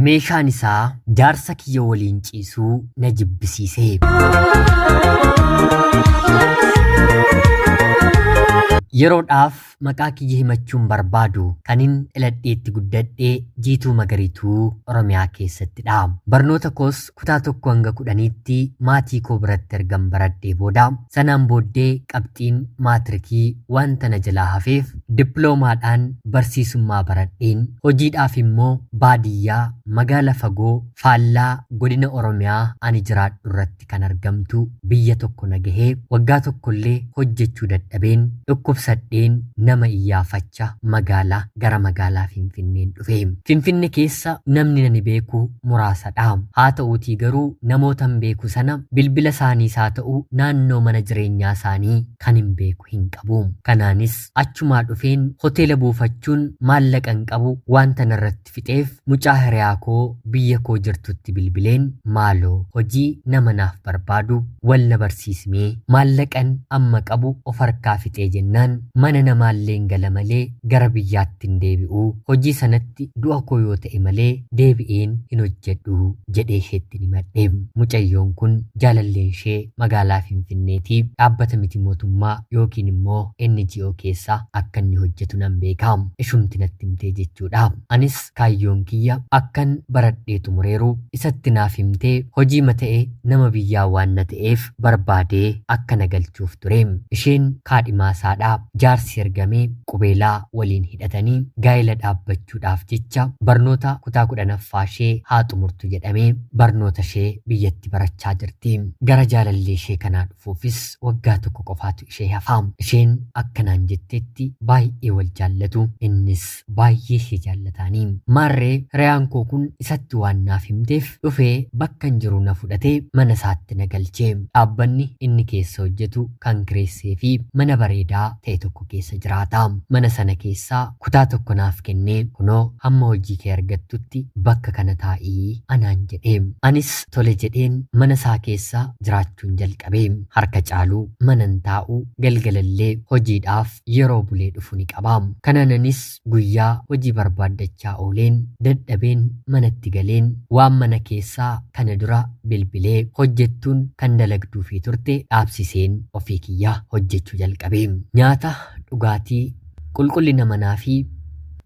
Meeshaan isaa jaarsa kiyya waliin ciisuu na jibbisiise. Yeroodhaaf maqaa kiyya himachuun barbaadu kanin dhaladheetti guddadhee Jiituu Magariituu Oromiyaa keessattidha. Barnoota koos kutaa 1 hanga 10tti maatii koo biratti ergan baradhee booda sanaan booddee qabxiin maatirikii wanta na jalaa hafeef dippiloomaadhaan barsiisummaa baradheen hojiidhaaf immoo baadiyyaa magaala fagoo faallaa godina Oromiyaa ani jiraadhu irratti kan argamtu biyya tokko na gahee waggaa tokkollee hojjechuu dadhabeen dhukkubsadheen nama iyyaafacha magaalaa gara magaalaa Finfinneen dhufe. Finfinne keessa namni nani beeku muraasadha. Haa ta'uutii garuu namootan beeku sana bilbila isaaniis haa ta'u naannoo mana jireenyaa isaanii kan hin beeku hin qabu. Kanaanis achumaa dhufeen hoteela buufachuun maallaqa hin qabu wanta narratti fixeef mucaa hiriyaa koo biyya koo jirtutti bilbileen maaloo hojii nama naaf barbaadu wal na barsiisimee maallaqan amma qabu of harkaa fixee jennaan mana namaallee gala malee gara biyyaatti hin deebi'u hojii sanatti du'a koo yoo ta'e malee deebi'een hin hojjedhu jedhee isheetti himadhe. Mucayyoon kun jaalalleen ishee magaalaa Finfinneetii dhaabbata miti mootummaa yookiin immoo NGO keessa akka inni hojjetu nan beeka. Ishumti natti himtee jechuudha. Anis kaayyoon kiyya akkan baradhee xumureeru isatti naaf himtee hojii mata'e nama biyyaa waan na ta'eef barbaadee akka na galchuuf ture. Isheen kaadhimaa isaadha. Jaarsi ergamee qubeelaa waliin hidhatanii gaa'ela dhaabbachuudhaaf jecha barnoota kutaa 10ffaa ishee haa xumurtu jedhamee barnoota ishee biyyatti barachaa jirti. Gara jaalallee ishee kanaa dhufuufis waggaa tokko qofaatu ishee hafa. Isheen akkanaan jettetti baay'ee wal jaallatu innis baay'ee ishee jaallataanii. Maarree hiriyaan koo kun isatti waan naaf himteef dhufee bakka hin jiru na fudhatee mana isaatti na galche. Dhaabbanni inni keessa hojjetu kan kireessee fi mana bareedaa ta'e tokko keessa jiraata. Mana sana keessaa kutaa tokko naaf kennee kunoo hamma hojii kee argattutti bakka kana taa'ii anaan jedhe. Anis tole jedheen mana isaa keessa jiraachuun jalqabe. Harka caaluu manan taa'u galgalallee hojiidhaaf yeroo bulee dhufu ni qaba. Kanaanis guyyaa hojii barbaaddachaa ooleen dadhabeen manatti galeen waan mana keessaa kana dura bilbilee hojjettuun kan dalagduu fi turte dhaabsiseen ofii kiyya hojjechuu jalqabe. Nyaata, dhugaatii, qulqullina manaa fi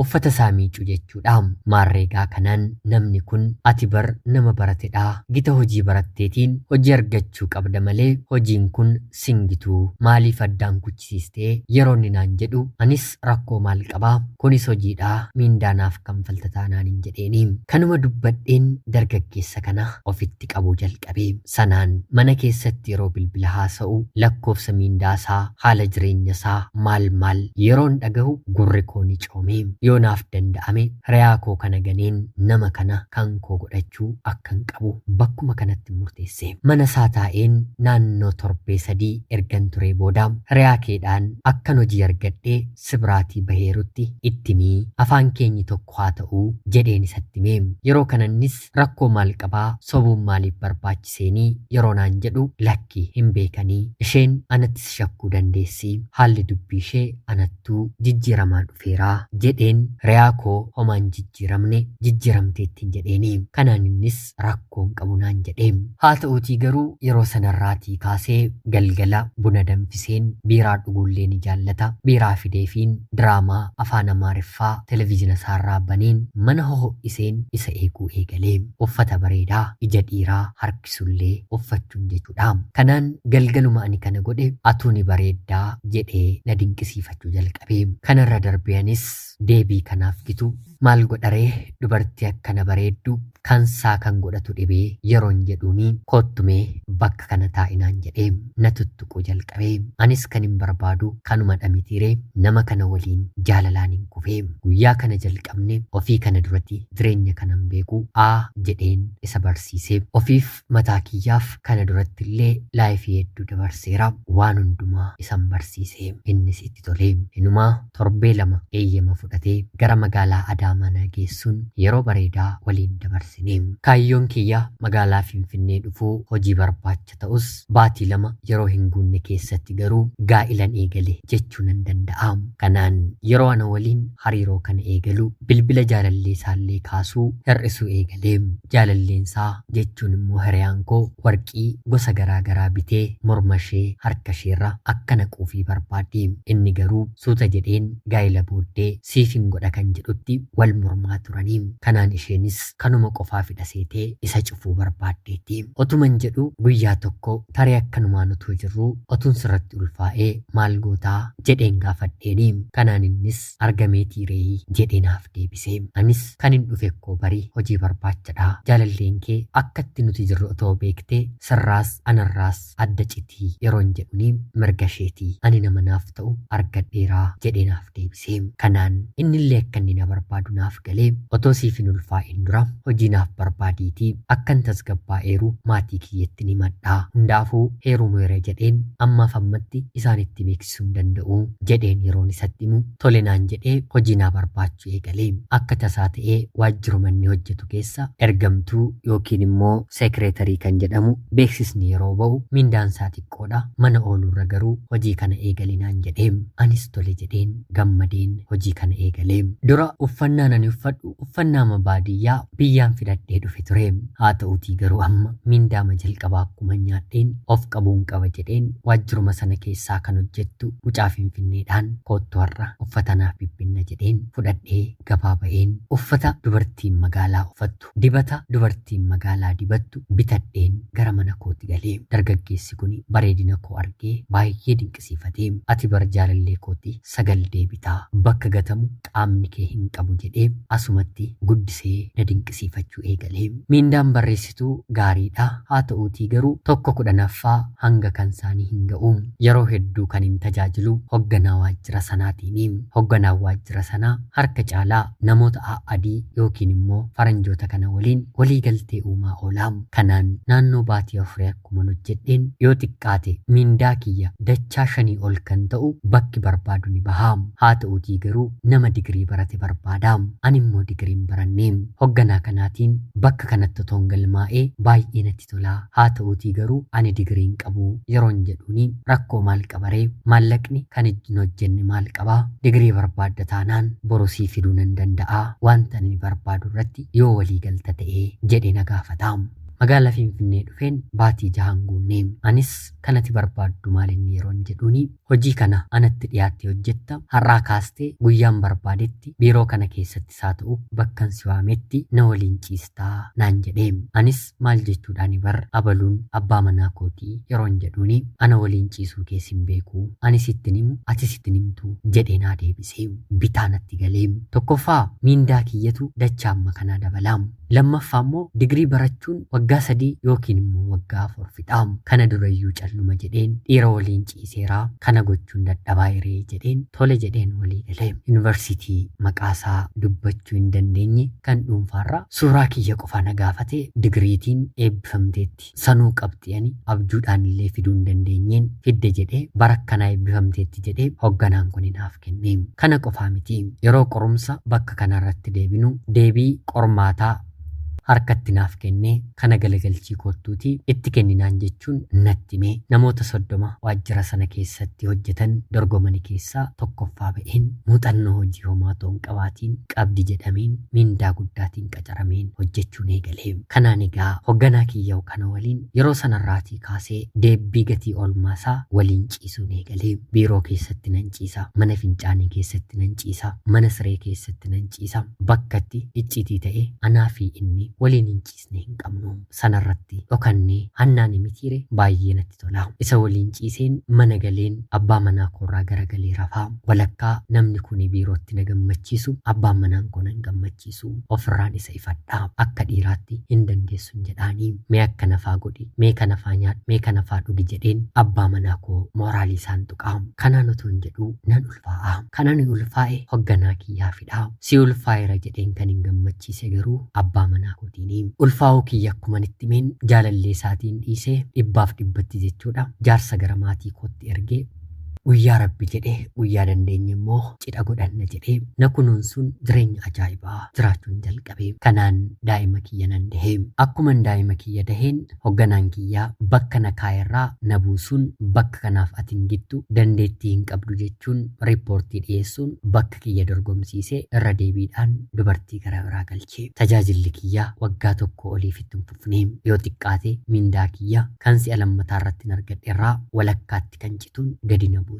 uffata isaa miicuu jechuudha. Maarreegaa kanaan namni kun ati bar nama baratedha. Gita hojii baratteetiin hojii argachuu qabda malee hojiin kun singituu maaliif addaan kuchisiistee yeroo inni naan jedhu anis rakkoo maal qabaa kunis hojiidha miindaanaaf kanfalta taanaan hin jedheeni. Kanuma dubbadheen dargaggeessa kana ofitti qabuu jalqabe. Sanaan mana keessatti yeroo bilbila haasa'u lakkoofsa miindaasaa haala jireenyasaa maal maal yeroon dhagahu gurri koo ni coome. Yoo naaf danda'ame hiriyaa koo kana ganeen nama kana kan koo godhachuu akkan qabu bakkuma kanatti murteesse. Mana isaa taa'een naannoo torbee 3 ergan turee booda hiriyaa keedhaan akkan hojii argadhee sibiraatii baheerutti ittimii afaan keenyi tokko haa ta'uu jedheen isatti hime. Yeroo kanannis rakkoo maal qabaa sobuun maaliif barbaachiseenii yeroo naan jedhu lakki hin beekanii isheen anattis shakkuu dandeessi haalli dubbii ishee anattuu jijjiiramaa dhufeeraa jedheen hiriyaa koo homaan jijjiiramne jijjiiramteettiin jedheeni. Kanaan innis rakkoon qabu naan jedhe. Haa ta'uutii garuu yeroo sanarraatii kaasee galgala buna danfiseen biiraa dhuguullee ni jaallata. Biiraa fideefiin diraamaa afaan Amaariffaa televizyiina isaarraa baneen mana hoho'iseen isa eeguu eegalee uffata bareedaa ija dhiiraa harkisullee uffachuun jechuudha. Kanaan galgaluma ani kana godhe atuu ni bareeddaa jedhee na dinqisiifachuu jalqabe. Kanarra darbee anis deebii kanaaf gitu maal godharee dubartii akkana bareeddu kansaa kan godhatu dhibee yeroon jedhuuni koottumee bakka kana taa'inaan jedhee na tuttuquu jalqabe. Anis kan hin barbaadu kanuma dhamitiiree nama kana waliin jaalalaan hin kufee guyyaa kana jalqabne ofii kana duratti jireenya kanan beeku aa jedheen isa barsiise. Ofiif mataa kiyyaaf kana duratti illee laayifii hedduu dabarseera waan hundumaa isan barsiise. Innis itti tolee inumaa torbee 2 eeyyama fudhatee fuudhee gara magaalaa Adaamaa na geessuun yeroo bareedaa waliin dabarsine. Kaayyoon kiyya magaalaa Finfinnee dhufuu hojii barbaacha ta'us baatii 2 yeroo hin guunne keessatti garuu gaa'ilan eegale jechuu nan danda'a. Kanaan yeroo ana waliin hariiroo kana eegalu bilbila jaalallee isaallee kaasuu hir'isuu eegale. Jaalalleensaa jechuun immoo hiriyaan koo warqii gosa garaa garaa bitee morma ishee harka isheerra akka naquufii barbaadde. Inni garuu suuta jedheen gaa'ila booddee siifin godha kan jedhutti wal mormaa turanii. Kanaan isheenis kanuma qofaa fidha seetee isa cufuu barbaaddeetti. Otuman jedhu guyyaa tokko tarii akkanumaan utuu jirruu otuun sirratti ulfaa'ee maal gootaa jedheen gaafadheeni. Kanaan innis argameetii reeyii jedhee naaf deebise. Anis kan hin dhufe koo barii hojii barbaachadha. Jaalalleen kee akkatti nuti jirru otoo beektee sirraas anarraas adda citii yeroon jedhuni mirga isheetii ani nama naaf ta'u argadheeraa jedhee naaf deebise. Kanaan innillee akka inni na barbaadu naaf galee otoo siif hin ulfaa'in dura hojii naaf barbaadiitii akkan tasgabbaa'eeru maatii kiyyatti ni madhaa. Hundaafuu heerumeera jedheen ammaaf ammatti isaanitti beeksisuu hin danda'u jedheen yeroon isatti himu tole naan jedhee hojii naa barbaachuu eegalee. Akka tasaa ta'ee waajjiruma inni hojjetu keessa ergamtuu yookiin immoo seekreetarii kan jedhamu beeksisni yeroo ba'u mindaan isaa xiqqoodha. Mana ooluurra garuu hojii kana eegalinaan jedhee anis tole jedheen gammadeen hojii kana eegalee. Dura uffannaan ani uffadhu uffannaama baadiyyaa biyyaan fidadhee dhufe ture. Haa ta'uutii garuu amma mindaama jalqabaa akkuma nyaadheen of qabuun qaba jedheen waajjiruma sana keessaa kan hojjettu mucaa Finfinneedhaan koottu har'a uffata naaf bibbinna jedheen fudhadhee gabaa ba'een uffata dubartiin magaalaa uffattu dibata dubartiin magaalaa dibattu bitadheen gara mana kootti galee. Dargaggeessi kun bareedina koo argee baay'ee dinqisiifatee ati bar jaalallee kootti sagal deebitaa bakka gatamu qaamni kee hin qabu jedhee asumatti guddisee na dinqisiifachuu eegalee. Mindaan barreessituu gaariidha. Haa ta'uutii garuu 1/10 hanga kan isaanii hin ga'u. Yeroo hedduu kan hin tajaajilu hogganaa waajjira sanaatiin. Hogganaa waajjira sanaa harka caalaa namoota adii yookiin immoo faranjoota kana waliin walii galtee uumaa oolaa. Kanaan naannoo baatii 4 akkuma hojjedheen yoo xiqqaate mindaa kiyya dachaa 5 ol kan ta'u bakki barbaadu ni baha. Haa ta'uutii garuu nama digirii barate barbaada. Ani immoo digirii hin baranne. Hogganaa kanaatiin bakka kanatti otoo hin galmaa'ee baay'ee natti tola. Haa ta'uutii garuu ani digirii hin qabu yeroon jedhuuni rakkoo maal qabaree maallaqni kan hin hojjenne maal qabaa digirii barbaadda taanaan borosii fiduu nan danda'a wanta ani barbaadu irratti yoo walii galta ta'ee jedhe na gaafata. Magaalaa Finfinnee dhufeen baatii 6 guunnee anis kanati barbaaddu maal inni yeroon jedhuuni hojii kana anatti dhiyaattee hojjetta har'aa kaastee guyyaan barbaadetti biiroo kana keessatti isaa ta'u bakkan si waametti na waliin ciistaa naan jedhee. Anis maal jechuudhaan bar abaluun abbaa manaa kootii yeroon jedhuuni ana waliin ciisuu keessa hin beeku ani sitti himu ati sitti himtu jedhee naa deebisee bitaa natti galee. Tokkoffaa miindaa kiyyatu dachaa amma kanaa dabala. Lammaffaa immoo digirii barachuun waggaa 3 yookiin immoo waggaa 4 fixa. Kana durayyuu calluma jedheen dhiira waliin ciiseeraa kana gochuun dadhabaa hiree jedheen tole jedheen walii galee. Yuunivarsiitii maqaasaa dubbachuu hin dandeenye kan dhuunfaarraa suuraa kiyya qofa na gaafate digiriitiin eebbifamteetti. Sanuu qabxii ani abjuudhaan illee fiduu hin dandeenyeen fidde jedhee bara akkanaa eebbifamteetti jedhee hogganaan kun naaf kenne. Kana qofaa miti yeroo qorumsa bakka kanarratti deebinu deebii qormaataa harkatti naaf kennee kana galagalchii kottuutii itti kenninaan jechuun natti hime. Namoota 30 waajjira sana keessatti hojjetan dorgomanii keessaa tokkoffaa ba'een muuxannoo hojii homaa otoo hin qabaatiin qabdi jedhameen mindaa guddaatiin qacarameen hojjechuun eegalee. Kanaan egaa hogganaa kiyyaa'u kana waliin yeroo sanarraatii kaasee deebbii gatii oolmaasaa waliin ciisuun eegalee. Biiroo keessatti nan ciisa, mana fincaanii keessatti nan ciisa, mana siree keessatti nan ciisa. Bakkatti icciitii ta'e anaa fi inni waliin hin ciisne hin qabnu. Sanarratti dhokannee hannaan mitiire baay'ee natti tola. Isa waliin ciiseen mana galeen abbaa manaa koorraa garagalee rafaa. Walakkaa namni kun biirootti na gammachiisu abbaan manaan koo nan gammachiisu ofirraan isa ifadha. Akka dhiiraatti hin dandeessu jedhaanii mee akka nafaa godhi, mee kana faa nyaadhu, mee kana faa dhugi jedheen abbaa manaa koo mooraalii isaan tuqaa. Kanaan otoo hin jedhu nan ulfaa'a. Kanaan ulfaa'e hogganaa kiyyaafidha. Si ulfaa'eera jedheen kan hin gammachiise garuu abbaa manaa kootiini. Ulfaa'uu kiyya akkuma itti himeen jaalallee isaatiin dhiisee 100% jechuudha. Jaarsa gara maatii kootti ergee Guyyaa Rabbi jedhee guyyaa dandeenye immoo cidha godhanna jedhee na kunuunsuun jireenya ajaa'ibaa jiraachuun jalqabe. Kanaan daa'ima kiyya nan dahee. Akkuman daa'ima kiyya daheen hogganaan kiyyaa bakka na kaayerraa na buusuun bakka kanaaf ati hin gittu, dandeettii hin qabdu jechuun riippoortii dhiyeessuun bakka kiyya dorgomsiisee irra deebiidhaan dubartii gara biraa galche. Tajaajilli kiyyaa waggaa tokko oliif itti hin fufne. Yoo xiqqaate mindaa kiyya kan si'a lammataa irratti argadhe irraa walakkaatti kan cituun gadi na buuse.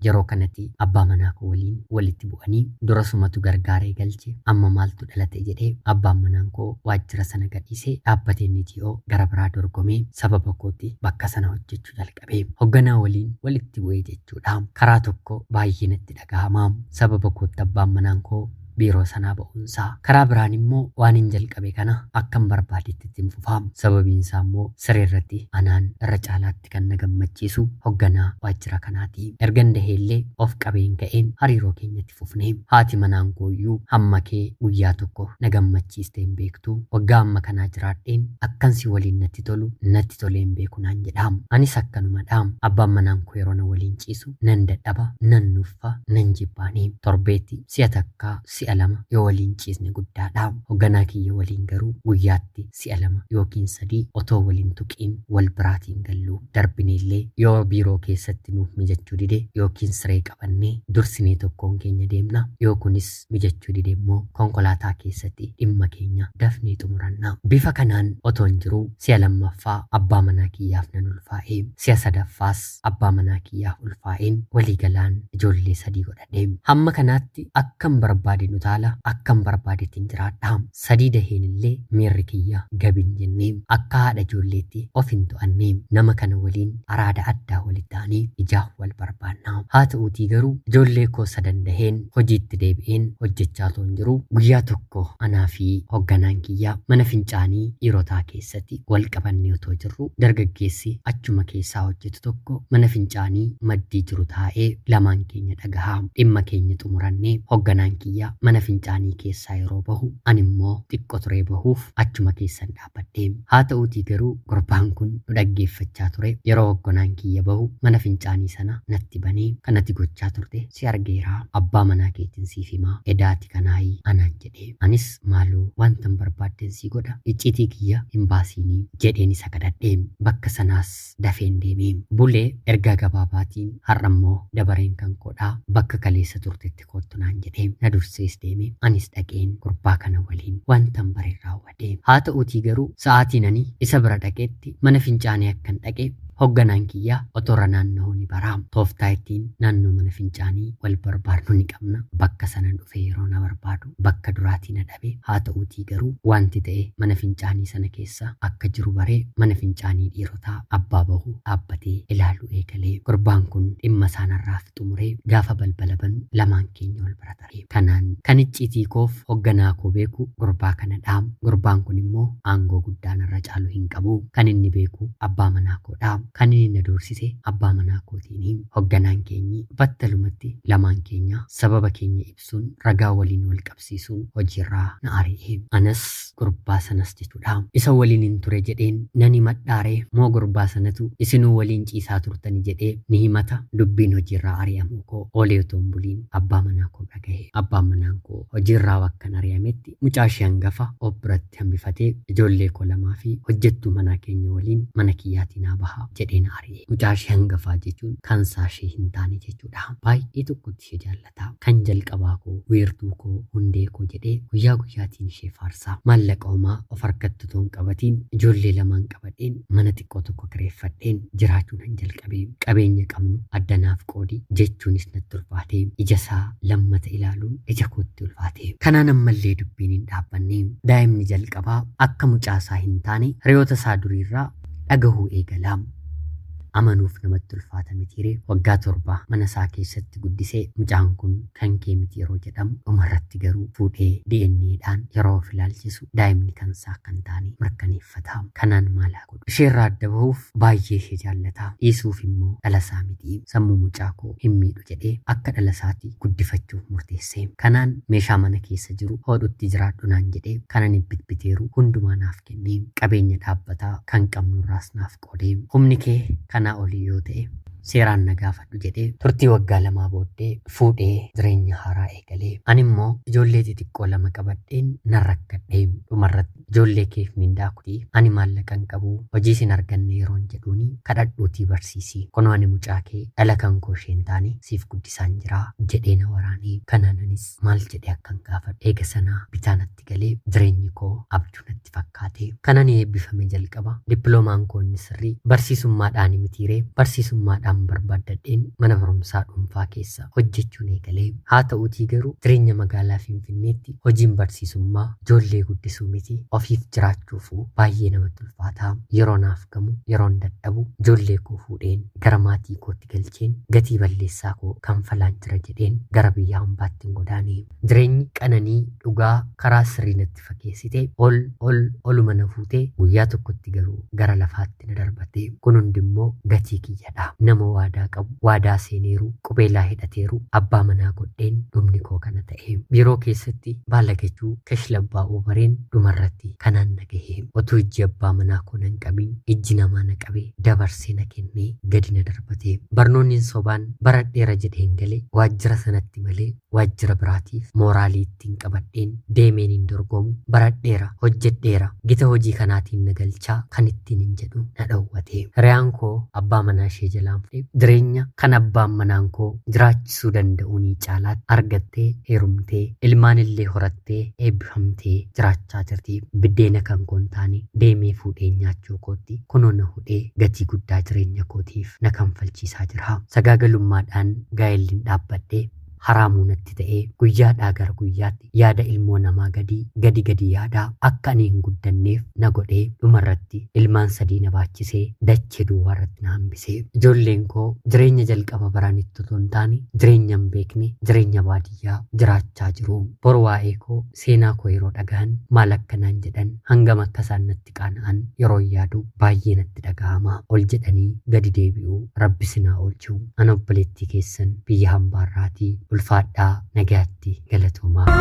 Yeroo kanatti abbaa manaa koo waliin walitti bu'anii dura sumatu gargaaree galche, amma maaltu dhalate jedhee abbaan manaan koo waajjira sana gadhiisee dhaabbatee NGO gara biraa dorgomee sababa kootti bakka sana hojjechuu jalqabe. Hogganaa waliin walitti bu'ee jechuudha. Karaa tokko baay'ee natti dhagahama. Sababa kootti abbaan manaan koo biiroo sanaa ba'uunsaa. Karaa biraan immoo waan hin jalqabe kana akkan barbaadetti ittiin fufaa. Sababiin isaa immoo siree irratti anaan irra caalaatti kan na gammachiisu hogganaa waajjira kanaati. Ergan daheellee of qabeen ka'een hariiroo keenyatti fufne. Haati manaan kooyyuu hamma kee guyyaa tokko na gammachiistee hin beektu. Waggaa amma kanaa jiraadheen akkan si waliin natti tolu natti tolee hin beeku naan jedha. Anis akkanumadha. Abbaan manaan koo yeroo na waliin ciisu nan dadhaba, nan nuffa, nan jibbaani. Torbeetti si'a takkaa si'a lama yoo waliin ciisne guddaadha. Hogganaa kiyya waliin garuu guyyaatti si'a lama yookiin sadii otoo waliin tuqiin wal biraatiin gallu. Darbinellee yoo biiroo keessatti nuuf mijachuu dide yookiin siree qabannee dursinee tokkoon keenya deemna. Yoo kunis mijachuu dide immoo konkolaataa keessatti dhimma keenya dafnee xumuranna. Bifa kanaan otoo hin jiruu si'a lammaffaa abbaa manaa kiyyaaf nan ulfaa'e. Si'a sadaffaas abbaa manaa kiyyaaf ulfaa'een waliigalaan ijoollee sadii godhadhe. Hamma kanaatti akkan barbaade nu taala, akkan barbaadetti hin jiraadha. Sadii daheen illee miirri kiyya gabin jennee akka haadha ijoolleetti of hin to'anne. Nama kana waliin araada addaa walitti ta'anii ijaaf wal barbaanna. Haa ta'uutii garuu ijoollee koo sadan daheen hojiitti deebi'een hojjechaa otoo hin jiru guyyaa tokko anaa fi hogganaan kiyya mana fincaanii dhiirotaa keessatti wal qabannee otoo jirru dargaggeessi achuma keessaa hojjetu tokko mana fincaanii maddii jiru taa'ee lamaan keenya dhagahaa. Dhimma keenya xumurannee hogganaan kiyya mana fincaanii keessaa yeroo bahu ani immoo xiqqoo turee bahuuf achuma keessan dhaabbadhe. Haa ta'uutii garuu gurbaan kun nu dhaggeeffachaa ture. Yeroo hogganaan kiyya bahu mana fincaanii sana natti banee kanatti gochaa turte si argeera, abbaa manaa keetiin siif himaa, edaati kanaayii anaan jedhe. Anis maaloo wantan barbaadden si godha, icciitii kiyya hin baasiinii jedheen isa kadhadhe. Bakka sanaas dafeen deeme. Bulee ergaa gabaabaatiin har'a immoo dabareen kan koodhaa bakka kaleessa turtetti koottu naan jedhe. Na dursees deeme. Anis dhaqeen gurbaa kana waliin wantan bare raawwadhe. Haa ta'uutii garuu sa'aatiin ani isa bira dhaqeetti mana fincaanii akkan dhaqe hogganaan kiyyaa otoorra naanna'uu ni bara. Tooftaa ittiin naannoo mana fincaanii wal barbaadnu ni qabna. Bakka sana dhufee yeroo na barbaadu bakka duraatii na dhabe. Haa ta'uutii garuu wanti ta'e mana fincaanii sana keessa akka jiru baree mana fincaanii dhiirotaa abbaa bahu dhaabbatee ilaaluu eegalee. Gurbaan kun dhimma isaanarraa xumuree gaafa balbala banu lamaan keenya wal bira tare. Kanaan kan icciitii koof hogganaa koo beeku gurbaa kanadha. Gurbaan kun immoo aangoo guddaa narra caalu hin qabu. Kan inni beeku abbaa manaa koodha. Kan inni na doorsise abbaa manaa kootiini. Hogganaan keenyi battalumatti lamaan keenya sababa keenya ibsuun ragaa waliin wal qabsiisuun hojiirraa na ari'e. Anas gurbaa sanas jechuudha. Isa waliin hin ture jedheen nan himadhaaree moo gurbaa sanatu isinuu waliin ciisaa turtani jedhee ni himata. Dubbiin hojiirraa ari'amuu koo oolee otoo hin buliin abbaa manaa koo bira gahe. Abbaan manaan koo hojiirraa akkan ari'ametti mucaa ishee hangafa of biratti hambifatee ijoollee koo lamaa fi hojjettuu manaa keenya waliin mana kiyyaatii naa baha jedhee na ari'e. Mucaa ishee hangafaa jechuun kan isaa ishee hin taane jechuudha. Baay'ee tokkotti ishee jaallata. Kan jalqabaa koo, wiirtuu koo, hundee koo jedhee guyyaa guyyaatiin ishee faarsa. Maallaqa homaa of harkatti otoo hin qabatiin ijoollee lamaan qabadheen mana xiqqoo tokko kireeffadheen jiraachuu nan jalqabe. Qabeenya qabnu addanaaf qoodi jechuunis natti ulfaate. Ija isaa lammata ilaaluun ija kootti ulfaate. Kanaan ammallee dubbiin hin dhaabbanne. Daa'imni jalqabaa akka mucaa isaa hin taane hiriyoota isaa duriirraa dhagahuu eegala. Amanuuf namatti ulfaata mitiiree waggaa 7 mana isaa keessatti guddisee mucaan kun kan kee miti yeroo jedhamu dhumarratti garuu fuudhee DNAdhaan yeroo of ilaalchisu daa'imni kan isaa akka hin taane mirkaneeffata. Kanaan maal haa godhu? Isheerraa adda bahuuf baay'ee ishee jaallata. Dhiisuuf immoo dhala isaa miti. Sammuu mucaa koo hin miidhu jedhee akka dhala isaatti guddifachuuf murteesse. Kanaan meeshaa mana keessa jiru hodhutti jiraadhu naan jedhee kan ani bitbiteeru hundumaa naaf kennee qabeenya dhaabbataa kan qabnurraas naaf qoodee. Humni kee kanaa olii yoo ta'e Seeraan na gaafadhu jedhee turtii waggaa 2 booddee fuudhee jireenya haaraa eegalee. Ani immoo ijoollee xixiqqoo 2 qabadheen nan rakkadhee dhumarratti ijoollee keef mindaa kutii ani maallaqa hin qabu hojii sin arganne yeroon jedhuuni kadhadhuutii barsiisi. Kunoo ani mucaa kee dhala kan koo isheen taane siif guddisaan jira jedhee na waraanee. Kanaanis maal jedhee akkan gaafadhu eega sanaa bitaa natti galee jireenyi koo abjuu natti fakkaate. Kanan eebbifame jalqaba dippiloomaan koo inni sirrii barsiisummaadhaan mitiiree barsiisummaadhaan barbaaddadheen mana barumsaa dhuunfaa keessa hojjechuun eegalee. Haa ta'uutii garuu jireenya magaalaa Finfinneetti hojiin barsiisummaa ijoollee guddisuu miti ofiif jiraachuufuu baay'ee namatti ulfaata. Yeroo naaf gamu yeroon dadhabu ijoollee koo fuudheen gara maatii kootti galcheen gatii balleessaa koo kanfalaan jira jedheen gara biyya hambaatti hin godaane. Jireenyi qananii dhugaa karaa sirrii natti fakkeessite ol ol oluma na fuutee guyyaa tokkotti garuu gara lafaatti na darbate. Kun hundimmoo gatii kiyyadha. Nama waadaa qabu, waadaa seeneeru, qubeelaa hidhateeru, abbaa manaa godheen dhumni koo kana ta'e. Biiroo keessatti baalagachuu kashlabbaa'uu bareen dhumarratti kanaan na gahe. Otuu ijji abbaa manaa koo nan qabin ijji namaa na qabee dabarsee na kennee gadi na darbate. Barnoonni sobaan baradheera jedheen galee waajjira sanatti malee waajjira biraatiif mooraalii ittiin qabadheen deemeen hin dorgomu. Baradheera, hojjedheera, gita hojii kanaatiin na galchaa kan ittiin hin jedhu na dhowwate. Hiriyaan koo abbaa manaa ishee jalaan fudhee jireenya kan abbaan manaan koo jiraachisuu danda'uunii caalaatti argattee heerumtee ilmaan illee horattee eebbifamtee jiraachaa jirti. Biddeena kan koo hin taane deemee fuudhee nyaachuu kootti kunoo na hudhee gatii guddaa jireenya kootiif na kanfalchiisaa jira. Sagaagalummaadhaan gaa'elli dhaabbadhee haraamuu natti ta'ee guyyaadhaa gara guyyaatti yaada ilmoo namaa gadi gadi gadi yaadaa akka ani hin guddanneef na godhee dhumarratti ilmaan 3 na baachisee dachee duwwaarratti na hambisee. Ijoolleen koo jireenya jalqaba baranitti otoo hin taane jireenya hin beekne jireenya baadiyyaa jiraachaa jiru. Boru waa'ee koo seenaa koo yeroo dhagahan maal akka naan jedhan hangam akka isaan natti qaana'an yeroo yaadu baay'ee natti dhaga'ama. Ol jedhanii gadi deebi'uu rabbi sinaa oolchu. Ana obboleettii keessan biyya hambaarraatii ulfaadhaa nagaatti galatoomaa.